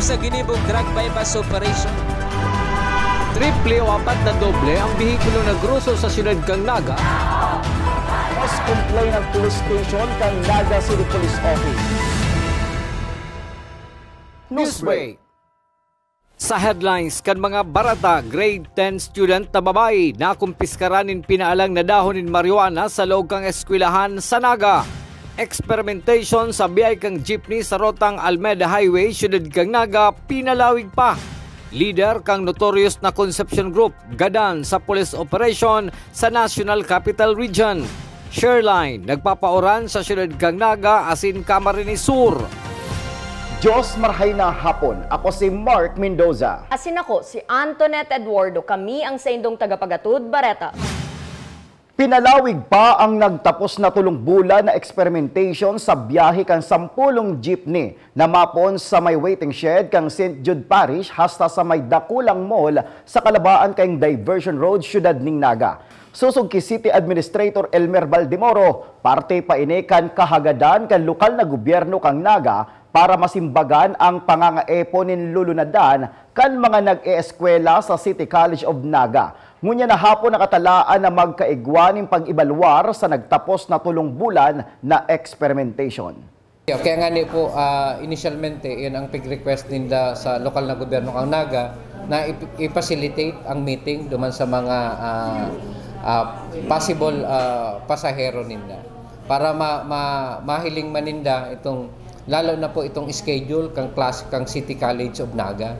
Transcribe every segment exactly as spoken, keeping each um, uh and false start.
Sa ginibong drug buy-bust operation. Triple o apat na doble ang behikulo na groso sa siyudad kan Naga. Mas complain ang police station kan Naga City Police Office. Newsbreak. Sa headlines kan mga bareta, grade ten student na babae nakumpiskara nin pinaalang na dahon nin marijuana sa laog kan eskwelahan sa Naga. Experimentation sa biyahe kan jeepney sa rotang Almeda Highway, siyudad kan Naga, pinalawig pa. Lider kan notorious na Concepcion Group gadan sa police operation sa National Capital Region. Shareline, nagpapaoran sa siyudad kan Naga asin Camarines Sur. Diyos marhay na hapon. Ako si Mark Mendoza. Asin ako si Antoinette Eduardo. Kami ang saindong tagapagatod, Bareta. Pinalawig pa ang nagtapos na tolong bulan na eksperimentasyon sa biyahe kan sampolong jeepney na mapoon sa may waiting shed kan Saint Jude Parish hasta sa may dakulang mall sa kalabaan kan Diversion Road, siyudad nin Naga. Sosog ki City Administrator Elmer Baldemoro, parte pa ini kan kahagadan kan lokal na gobyerno kan Naga para masimbagan ang pangangaipon nin lulunadan kan mga nag-eeskwela sa City College of Naga. Ngunyan na hapon nakatalaan na magkaigwa nin pag-ebalwar sa nagtapos na tolong bulan na eksperimentasyon. Kaya nga ni po, ah, inisyalmente, yun ang pig-request ninda sa lokal na gobyerno kan Naga na ip-, i-facilitate ang meeting duman sa mga, ah, ah, possible, ah, pasahero ninda. Para ma-, ma-, mahiling man ninda itong, lalo na po itong schedule kang klase kang City College of Naga.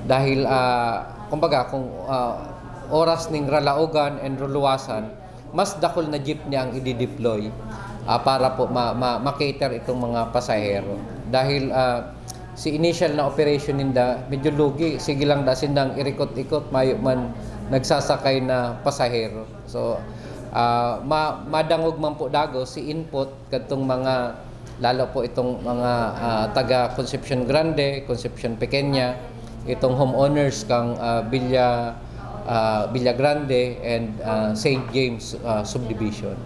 Dahil, ah, kumbaga, kung, ah, oras ning ralaogan and ruluwasan, mas dakul na jeepney ang i-deploy, ah, para po ma-, ma-, ma-cater itong mga pasahero. Dahil, ah, si initial na operation ninda, medyo lugi. Sige lang da sindang irikot-ikot, mayo man nagsasakay na pasahero. So, ah, ma-, madangog man po dagos si input kadtong mga, lalo po itong mga, ah, taga Concepcion Grande, Concepcion Pequeña, itong homeowners kang, ah, Villa, ah, Villa Grande and, ah, Saint James, ah, Subdivision.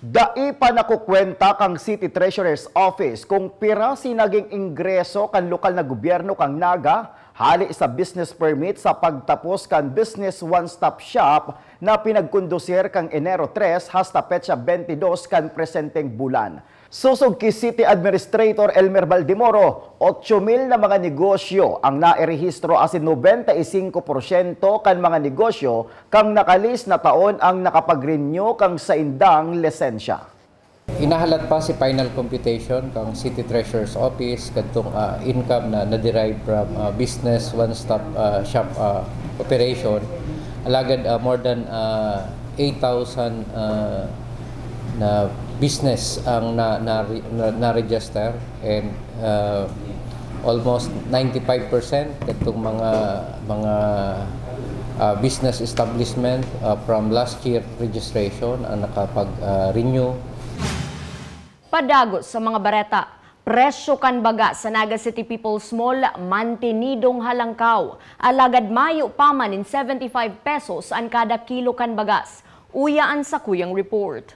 Dai pa nakukwenta kan City Treasurer's Office kung pira si naging ingreso kan lokal na gobyerno kan Naga hali sa business permit sa pagtapos kan Business One Stop Shop na pinagkondusir kan Enero tres hasta petsa bente dos kan presenteng bulan. Sosog ki City Administrator Elmer Baldemoro, otso mil na mga negosyo ang nairehistro asin nobenta y singko porsyento kan mga negosyo kan nakalihis na taon ang nakapag-renew kan saindang lisensya. Inahalat pa si final computation kan City Treasurer's Office kadtong, ah, income na na-derive from, ah, business one-stop, ah, shop, ah, operation. Alagad, ah, more than, ah, eight thousand, ah, na business ang na, na, na, na-register and, ah, almost ninety-five percent kadtong mga, mga, ah, business establishment, ah, from last year registration ang nakapag, ah, renew. Padagos sa mga bareta, presyo kan bagas sa Naga City People's Mall mantinidong halangkaw. Alagad mayo pa man nin seventy-five pesos an kada kilo kan bagas. Uya an sakuyang report.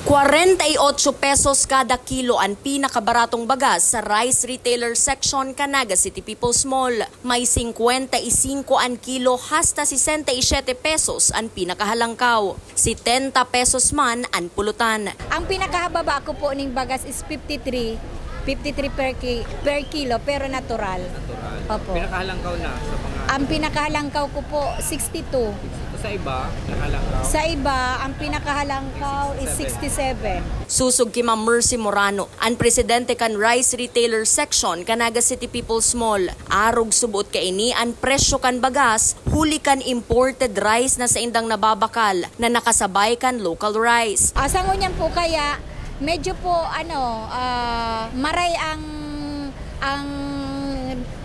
Kwarenta y otso pesos kada kilo an pinakabaratong bagas sa rice retailer section kan Naga City People's Mall. May singkwenta y singko an kilo hasta sesenta y siyete pesos an pinakahalangkaw. Setenta pesos man an pulutan. Ang pinakahababa ko po ning bagas is fifty-three, fifty-three per ki-, per kilo, pero natural. Natural. Opo. Pinakahalangkaw na sa mga Ang pinakahalangkaw ko po, sixty-two. Sa iba, nakalangkaw? Sa iba, ang pinakahalangkaw is sixty-seven. Susog ki Ma'am Mercy Morano, an presidente kan Rice Retailer Section kan Naga City People's Mall. Arog suboot kaini an presyo kan bagas, huli kan imported rice na saindang nababakal na nakasabay kan local rice. Ah, sa ngunyan po kaya, medyo po, ano, ah, maray ang, ang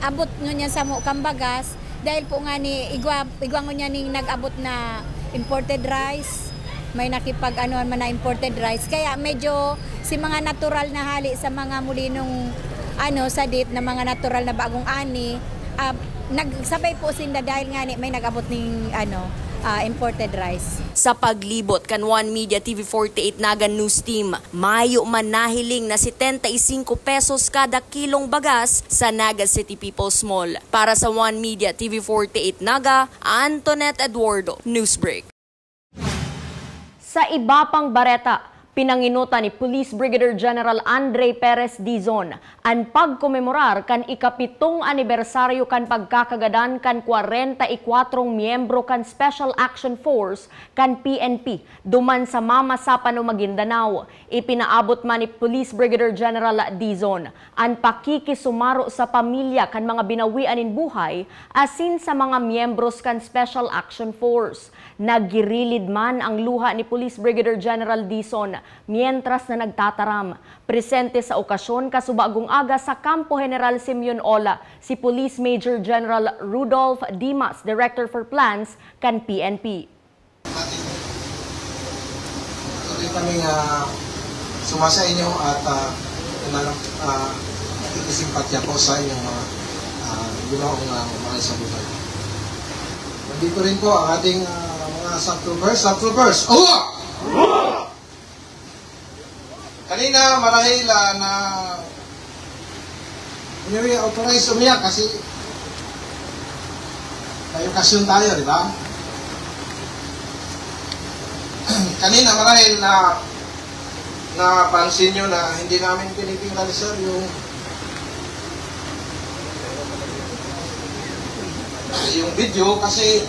abot ngunyan samo kan bagas, dahil po nga ni igwa, igwa ngunyan ning nag-abot na imported rice, may nakipag-anuhan man na imported rice. Kaya medyo si mga natural na hali sa mga mulinong, ano, sadit na mga natural na bagong ani, ah, nagsabay po sinda dahil nga ni may nag-abot ning, ano, ah, imported rice. Sa paglibot kan One Media T V forty-eight Naga News Team, mayo man nahiling na setenta y cinco pesos kada kilong bagas sa Naga City People's Mall. Para sa One Media T V forty-eight Naga, Antoinette Eduardo, Newsbreak. Sa iba pang bareta, pinanginutan ni Police Brigadier General Andre Perez Dizon an pagkomemorar kan ikapitong anibersaryo kan pagkakagadan kan kwarenta y kwatro miyembro kan Special Action Force kan P N P duman sa Mama Sapano, Maguindanao. Ipinaabot man ni Police Brigadier General Dizon an pakikisumaro sa pamilya kan mga binawian nin buhay asin sa mga miyembros kan Special Action Force. Nagirilid man ang luha ni Police Brigadier General Dizon mientras na nagtataram. Presente sa okasyon, kasubagong aga sa Kampo General Simeon Ola, si Police Major General Rudolph Dimas, Director for Plans kan P N P. Patuloy kaming, ah, suma sa inyo at, ah, na, ah, nakikisimpatya po sa inyong mga, ah, ginawa kong, ah, mahal sa buhay. Nandito rin po ang ating, ah, mga Sub Troopers. Sub Troopers! Uwa! Kanina, marahil, ah, na, anyway, authorize umiyak kasi may okasyon tayo, di ba? Kanina, marahil na napansin nyo na hindi namin tinitingnan, sir, yung, yung video kasi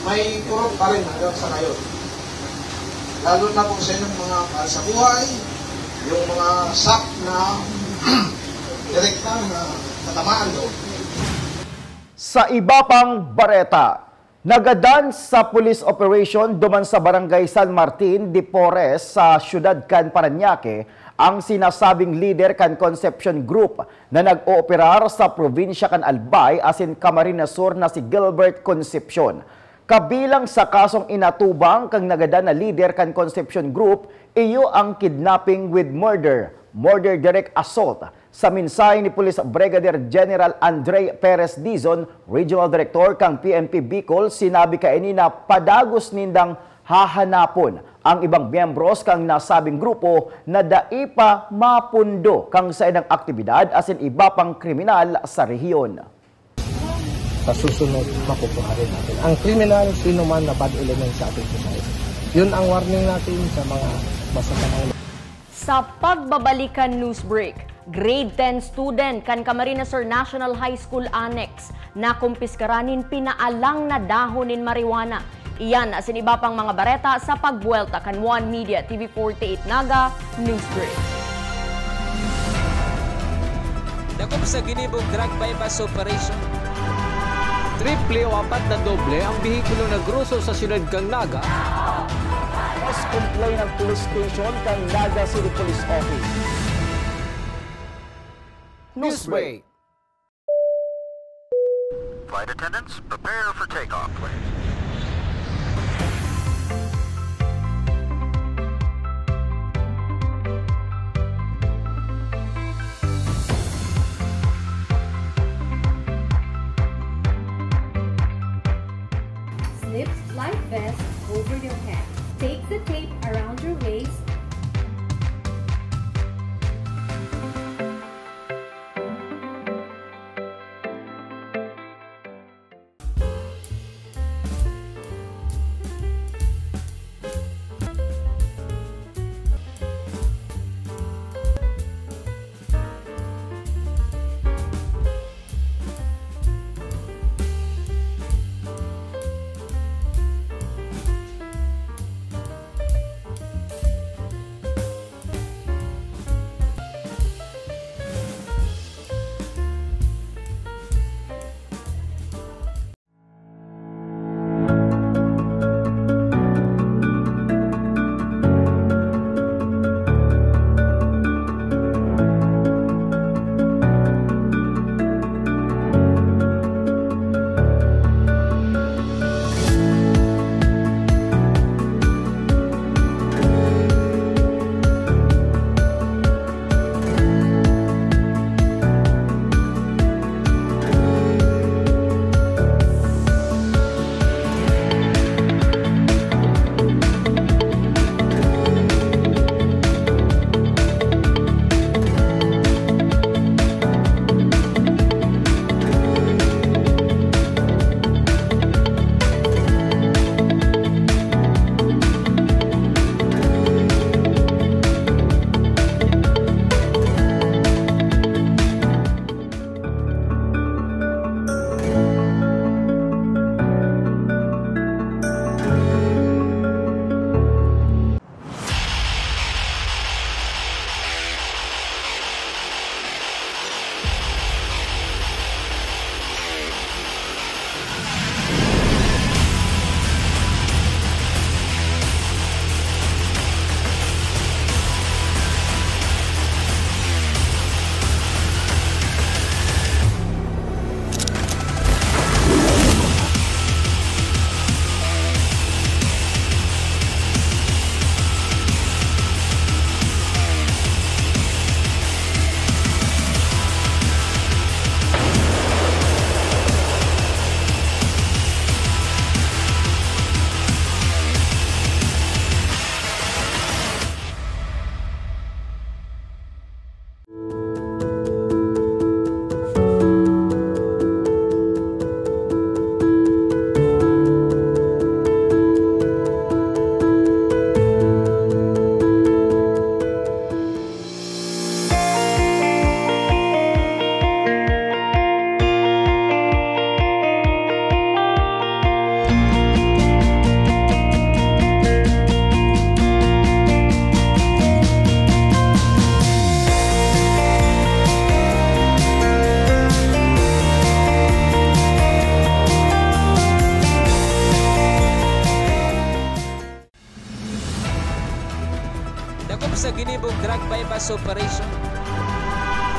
may kurot pa rin hanggang sa ngayon. Lalo na po sa inyong mga mahal sa buhay, yung mga sak na direkta na natamaan doon. Sa iba pang bareta, nagadan sa police operation duman sa Barangay San Martin de Porres sa siyudad kan Parañaque ang sinasabing lider kan Concepcion Group na nag-ooperar sa probinsya kan Albay asin Camarines Sur na si Gilbert Concepcion. Kabilang sa kasong inatubang kan nagadan na lider kan Concepcion Group, iyo ang kidnapping with murder, murder direct assault. Sa mensahe ni Police Brigadier General Andre Perez Dizon, Regional Director kan P N P Bicol, sinabi kaini na padagos nindang hahanapon ang ibang miyembros kan nasabing grupo na dai pa mapundo kan saindang aktibidad asin iba pang kriminal sa rehiyon. Sa susunod, makukuha rin natin. Ang kriminal, sino man na bad element sa ating society. Yun ang warning natin sa mga masasamang Sa pagbabalik kan news break, grade ten student kan Camarines Sur National High School Annex nakumpiskara nin pinaalang na dahon nin marijuana. Iyan asin iba pang mga bareta sa pagbuwelta kan One Media T V forty-eight Naga News Break. Dakop sa ginibong drug buy-bust operation. Triple o apat na doble ang behikulo na groso sa siyudad kan Naga. Mas complain ang police station kan Naga City Police Office. Newsbreak. Flight attendants, prepare for takeoff, please. Slip life vest over your head. Take the tape around your waist.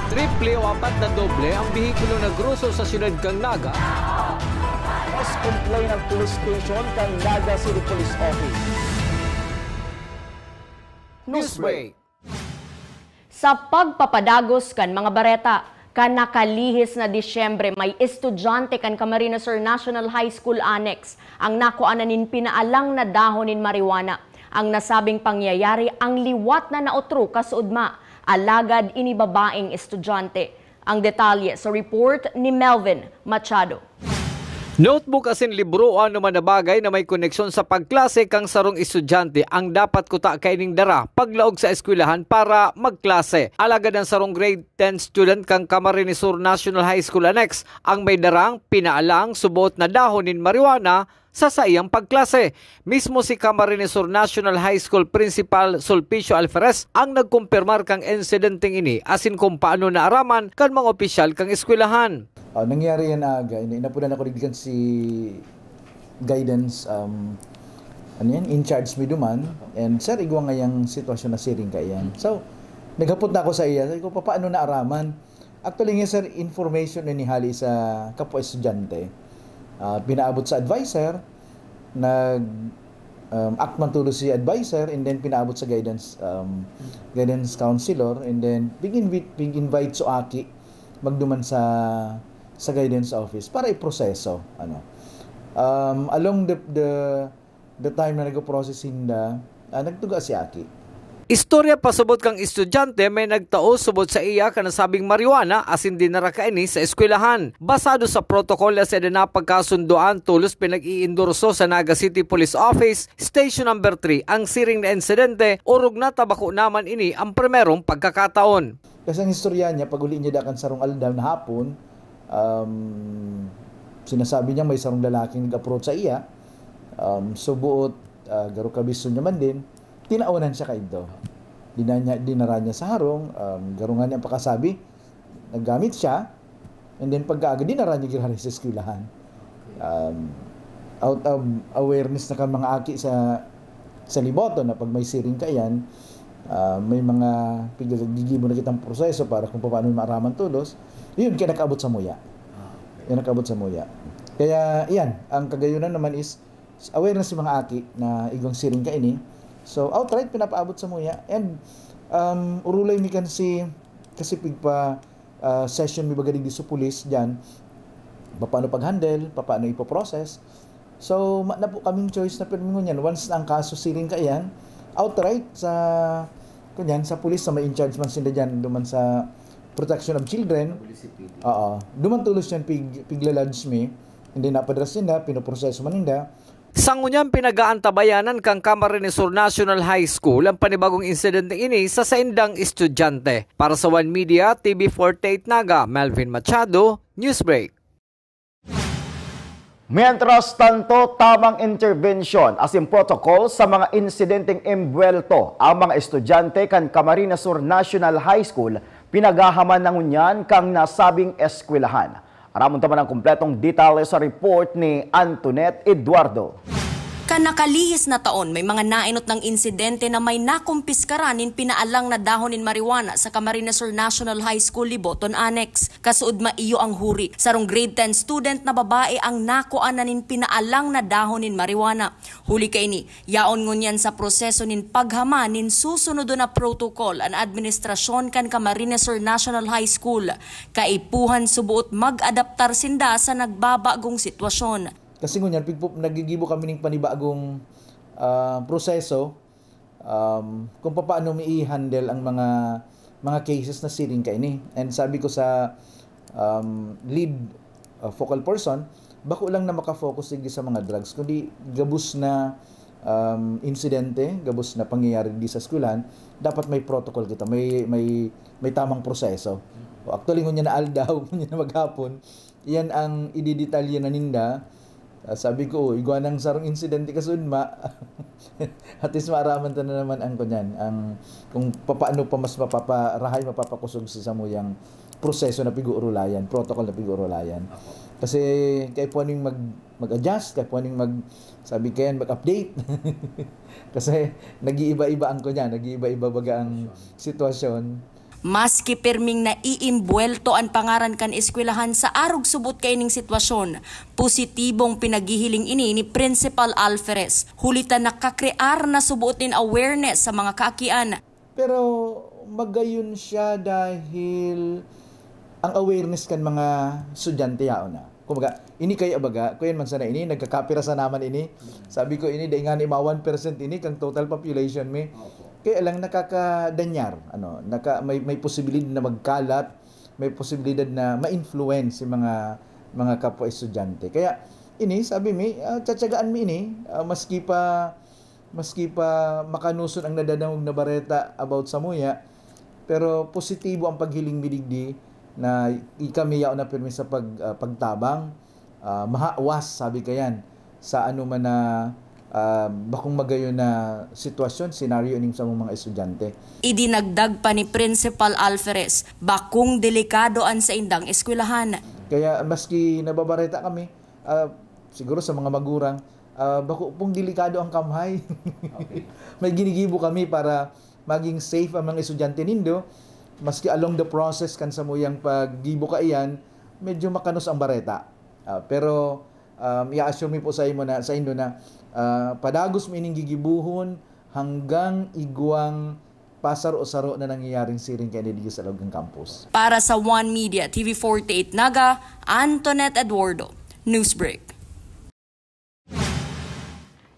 Triple o apat na doble ang behikulo na groso sa siyudad kan Naga. Mas complain ang police station kan Naga City Police Office. Newsbreak. Sa pagpapadagos kan mga bareta, kan nakalihis na Disyembre, may estudyante kan Camarines Sur National High School Annex ang nakuanan nin pinaalang na dahon nin marijuana. Ang nasabing pangyayari ang liwat na nautro kasuodma, alagad ini babaeng estudyante. Ang detalye sa report ni Melvin Machado. Notebook asin libro o anoman na bagay na may koneksyon sa pagklase kan sarong estudyante ang dapat kuta kaining dara paglaog sa eskwelahan para magklase. Alagad an sarong grade ten student kan Camarines Sur National High School Annex ang may darang pinaalang suboot na dahon nin marijuana sa saiyang pagklase. Mismo si Camarines Sur National High School Principal Sulpicio Alferez ang nagkumpirmar kan insidenteng ini asin kung paano naaraman kan mga opisyal kan eskwelahan. Ah, nangyari yan aga. Ina-, inapunan ako digdi kan si guidance, um, ano yan, in charge mi duman. And, "Sir, igwa ngayang sitwasyon na siring kaiyan." So, naghapot na ako sa iya. Sabi ko, "Papaano naaraman?" Actually nga, sir, information na nihali sa kapwa estudyante. Ah, pinaabot sa adviser, nag, um, act man tulos si adviser, and then pinaabot sa guidance, um, guidance counselor, and then pig-invite, pig-invite so aki magduman sa, sa guidance office para iproseso, ano. Um, along the, the, the time na nagpo-process sinda, ah, nagtuga si aki. Istorya pasubot kan estudyante, may nagtao subot sa iya kan nasabing marijuana asin dinara kaini sa eskwelahan. Basado sa protokol na sinda napagkasundoan, tolos pinag-iindorso sa Naga City Police Office, Station Number three, ang siring na insidente, orog na ta bako naman ini ang primerong pagkakataon. Kasi ang istorya niya, pag-uli niya da kan sarong aldaw na hapon, um, sinasabi niya may sarong lalaking nag-approach sa iya. Um, suboot, ah, garo kabisyo niya man din, tinaonan siya kaidto. Dina niya, dinara niya sa harong, um, garo nga niya ang pakasabi, naggamit siya, and then pagkaaga, dinara niya giraray sa eskwelahan. Um, out of awareness na kan mga aki sa, sa Liboton na pag may siring kaiyan, ah, may mga pig-, gigibo na kitang proseso para kung paano maaraman tolos, yun, kaya nakaabot sa muya. Yan nakaabot sa muya. Kaya, yan, ang kagayunan naman is, aware na si mga aki na igwang siring kaini. So, outright pinapaabot sa muya. And, um, urulay mi kan si, kasi pigpa, ah, session mi baga digdi sa pulis diyan. Papaano pag-handle, papaano ipo-process. So, ma-, na po kaming choice na pirmi ngunyan. Once na ang kaso siring kaiyan, outright sa, kunyan, sa pulis na may in charge man sila diyan, duman sa Protection of Children. W C P D. Oo. Duman tolos yan, pig-, pigla-lodge mi. Hindi napadras ninda, pinoproseso man ninda. Sa ngunyan, pinag-aantabayanan kan Camarines Sur National High School ang panibagong insidente ini sa saindang estudyante. Para sa One Media, T V forty-eight Naga, Melvin Machado, Newsbreak. Mientras tanto, tamang intervention asin protocol sa mga insidenteng embuwelto ang mga estudyante kan Camarines Sur National High School pinaghahaman na ngunyan kan nasabing eskwelahan. Aramon ta man ang kompletong detalye sa report ni Antoinette Eduardo. Kan nakalihis na taon, may mga naenot nang insidente na may nakumpiskaran nin pinaalang na dahon nin marijuana sa Camarines Sur National High School Liboton Annex. Kasuodma iyo ang huri, sarong grade ten student na babae ang nakuanan nin pinaalang na dahon nin marijuana. Huli kaini, yaon ngunyan sa proseso nin paghama nin susunodon na protocol an administrasyon kan Camarines Sur National High School. Kaipuhan suboot mag-adaptar sinda sa nagbabagong sitwasyon. Kasi ngunyan, pigpo-, naggigibo kami ning panibagong, ah, proseso, um, kung papaano mi i-handle ang mga, mga cases na siring kaini. And sabi ko sa, um, lead, uh, focal person, bako lang na maka-focus digdi sa mga drugs, kundi gabos na, um, insidente, gabos na pangyayari digdi sa eskwelahan, dapat may protocol kita, may, may, may tamang proseso. O, actually, ngunyan na aldaw, ngunyan na maghapon, iyan ang ididetalye na ninda. Ah, sabi ko, "Oh, igwa nang sarong insidente kasuodma." At least maaraman ta na naman ang kunyan, ang kung papaano pa mas mapaparahay, mapapakosog sa samuyang proseso na pig-uurulayan, protocol na pig-uurulayan. Apo. Kasi kaipuhan ning mag-, mag-adjust, kaipuhan ning mag-, sabi kayan, mag-update. Kasi nag-iiba-iba ang kunyan, nag-iiba-iba baga ang sitwasyon. Maski pirming naiimbuwelto an pangaran kan eskwelahan sa arog subot kaining sitwasyon, positibong pinaghihiling ini ni Principal Alferez, huli ta nakakrear na subot nin awareness sa mga kaakian. Pero magayon siya dahil ang awareness kan mga estudyante yaon na. Kumbaga, ini kaya baga, kuyan man sana ini, nagkakapira sa naman ini. Sabi ko ini, dai nga ni ma one percent ini, kang total population mi. Kaya lang nakakadanyar, ano, naka, may, may posibilidad na magkalat, may posibilidad na ma-influence yung mga, mga kapwa estudyante. Kaya ini, sabi mi, uh, tsatsagaan mi ini, uh, maski pa maski pa makanuson ang nadadangog na bareta about samuya, pero positibo ang paghiling mi digdi na kami yaon na pirmi sa pag, ah, pagtabang, ah, mahawas, sabi kayan, sa ano man na, ah, bakong magayon na sitwasyon, senaryo ning samong mga estudyante. Idinagdag pa ni Principal Alferez, bakong delikado an saindang eskwelahan. Kaya maski nababareta kami, ah, siguro sa mga magurang, ah, bako pong delikado ang kamhay. May ginigibo kami para maging safe ang mga estudyante nindo. Maski along the process kan samuyang paggibo kaiyan, medyo makanos ang bareta. Ah, pero, um, i-assure mi po sa imo na, sa indo na, ah, padagos mi ining gigibuhon hanggang igwang pasaro-saro na nangyayaring siring kaini digdi sa laog kan campus. Para sa One Media, T V forty-eight Naga, Antoinette Eduardo, Newsbreak.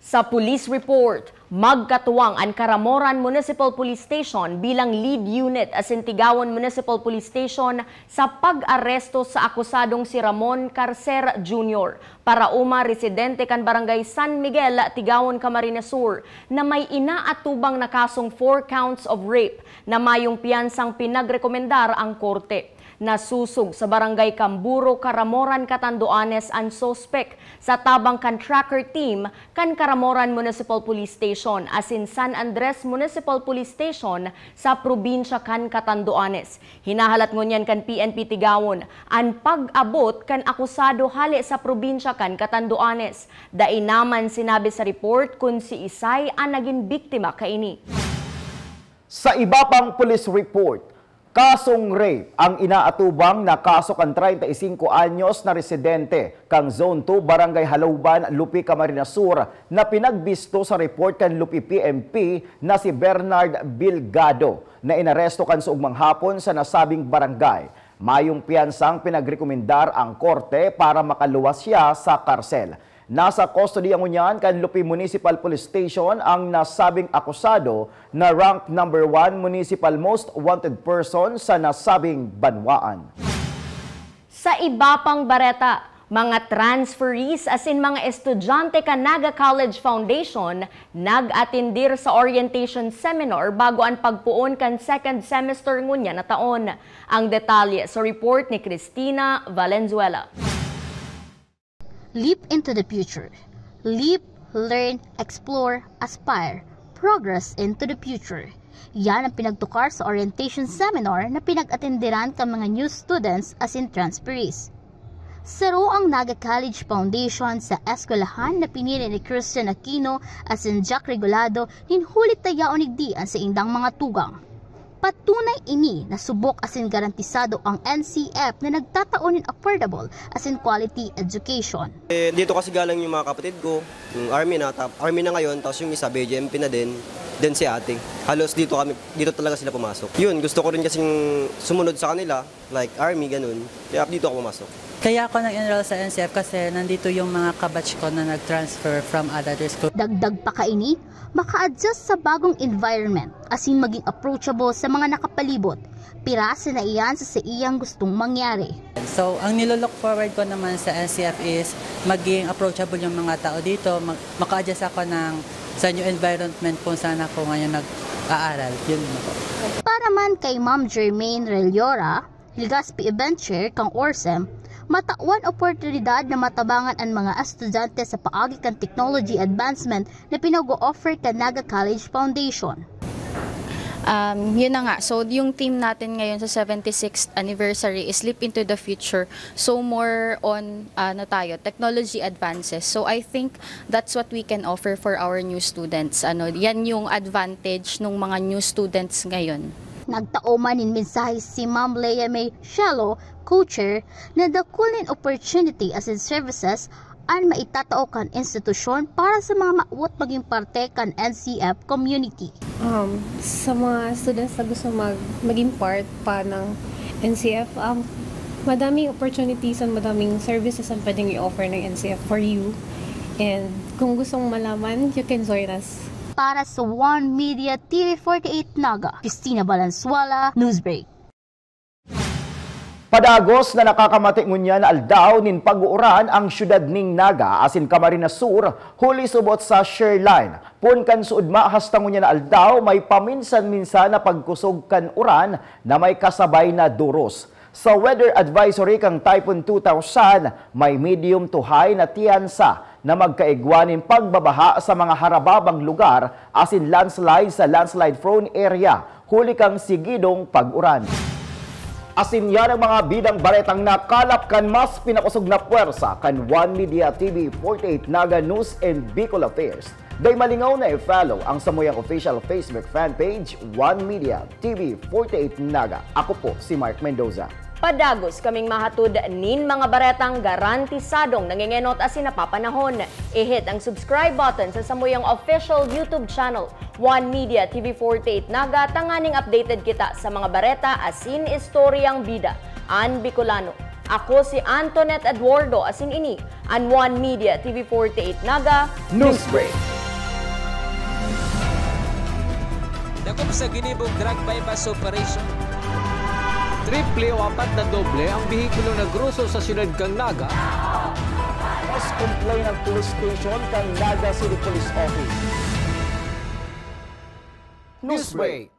Sa police report, magkatuwang an Caramoran Municipal Police Station bilang lead unit asin Tigawon Municipal Police Station sa pag-aresto sa akusadong si Ramon Carcer Junior, paraoma residente kan Barangay San Miguel, Tigawon, Camarines Sur, na may inaatubang na kasong four counts of rape na mayong piyansang pinagrekomendar ang korte. Nasusog sa Barangay Camburo, Caramoran, Catanduanes an suspek sa tabang kan tracker team kan Caramoran Municipal Police Station asin San Andres Municipal Police Station sa probinsya kan Catanduanes. Hinahalat ngunyan kan P N P Tigawon an pag-abot kan akusado hale sa probinsya kan Catanduanes. Dai naman sinabi sa report kun siisay an nagin biktima kaini. Sa iba pang police report, kasong rape ang inaatubang na kaso kan treinta y cinco anyos na residente kan Zone two, Barangay Haluban, Lupi, Camarines Sur, na pinagbisto sa report kan Lupi P N P na si Bernard Bilgado, na inaresto kan suugmang hapon sa nasabing barangay. Mayong piyansang pinagrekomendar ang korte para makaluwas siya sa karsel. Nasa kustodiya ngunyan kan Lupi Municipal Police Station ang nasabing akusado na rank number one municipal most wanted person sa nasabing banwaan. Sa iba pang bareta, mga transferees asin mga estudyante kan Naga College Foundation nag-atindir sa orientation seminar bago an pagpoon kan second semester ngunyan na taon. Ang detalye sa report ni Christina Valenzuela. Leap into the future. Leap, learn, explore, aspire, progress into the future. Yan ang pinagtukar sa orientation seminar na pinag-atenderan kan mga new students asin transferees. Saro ang Naga College Foundation sa eskwelahan na pinili ni Christian Aquino asin Jack Regulado nin huli ta yaon digdi an saindang mga tugang. Patunay ini na subok asin garantisado ang N C F na nagtatao nin affordable asin quality education. Eh, dito kasi galing yung mga kapatid ko, yung army na, tap, army na ngayon, tapos yung isa B J M P na din, then si ate. Halos dito kami, dito talaga sila pumasok. Yun, gusto ko rin kasing sumunod sa kanila, like army, ganun. Kaya dito ako pumasok. Kaya ako nag-enroll sa N C F kasi nandito yung mga kabatch ko na nag-transfer from other school. Dagdag pa kaini, maka-adjust sa bagong environment asin maging approachable sa mga nakapalibot. Pirasa na iyan sa saiyang gustong mangyari. So, ang nilolook forward ko naman sa N C F is maging approachable yung mga tao dito, mag- maka-adjust ako ng sa new environment kung saan ako ngayon nag-aaral. Yun po. Para man kay Ma'am Germaine Reliora, Legazpi Event Chair kan ORSEM, matawan oportunidad na matabangan an mga estudyante sa paagi kan technology advancement na pinag-o-offer kan Naga College Foundation. Um, yun na nga. So, yung theme natin ngayon sa seventy-sixth anniversary is Leap into the Future. So, more on, ano tayo, technology advances. So, I think that's what we can offer for our new students. Ano, yan yung advantage ng mga new students ngayon. Nagtao man nin mensahe si Ma'am Lea May Shalo, co-chair, na dakul nin opportunity asin services an maitatao kan institusyon para sa mga mawot magin parte kan N C F community. Um, sa mga students na gusto mag, maging part pa ng N C F, um, madaming opportunities and madaming services ang pwedeng i-offer ng N C F for you. And kung gustong malaman, you can join us. Para sa One Media T V forty-eight Naga, Christina Balansuala, Newsbreak. Padagos na nakakamati ngunyan na aldaw nin pag-uuran ang siyudad ning Naga asin Camarines Sur, huli subot sa shear line. Poon kan suodma hasta ngunyan na aldaw, may paminsan-minsan na pagkusog kan uran na may kasabay na durus. Sa weather advisory kan Typhoon two thousand, may medium to high na tiyansa na magkaigwa nin pagbabaha sa mga harababang lugar asin landslide sa landslide-prone area, huli kan sigidong pag-uran. Asin yan ang mga bidang baretang nakalap kan mas pinakosog na pwersa kan One Media T V forty-eight Naga News and Bicol Affairs. Dai malingaw na i-follow ang samuyang official Facebook fan page, One Media T V forty-eight Naga. Ako po si Mark Mendoza. Padagos kaming mahatod nin mga baretang garantisadong nangengenot asin napapanahon. I-hit ang subscribe button sa samuyang official YouTube channel, One Media T V forty-eight Naga, tanganing updated kita sa mga bareta asin istoryang bida an Bicolano. Ako si Antoinette Eduardo asin ini an One Media T V forty-eight Naga Newsbreak. Dakop sa ginibong drug buy-bust operation. Triple o apat na doble ang behikulo na groso sa siyudad kan Naga. Mas complain ang police station kan Naga City Police Office. Newsbreak.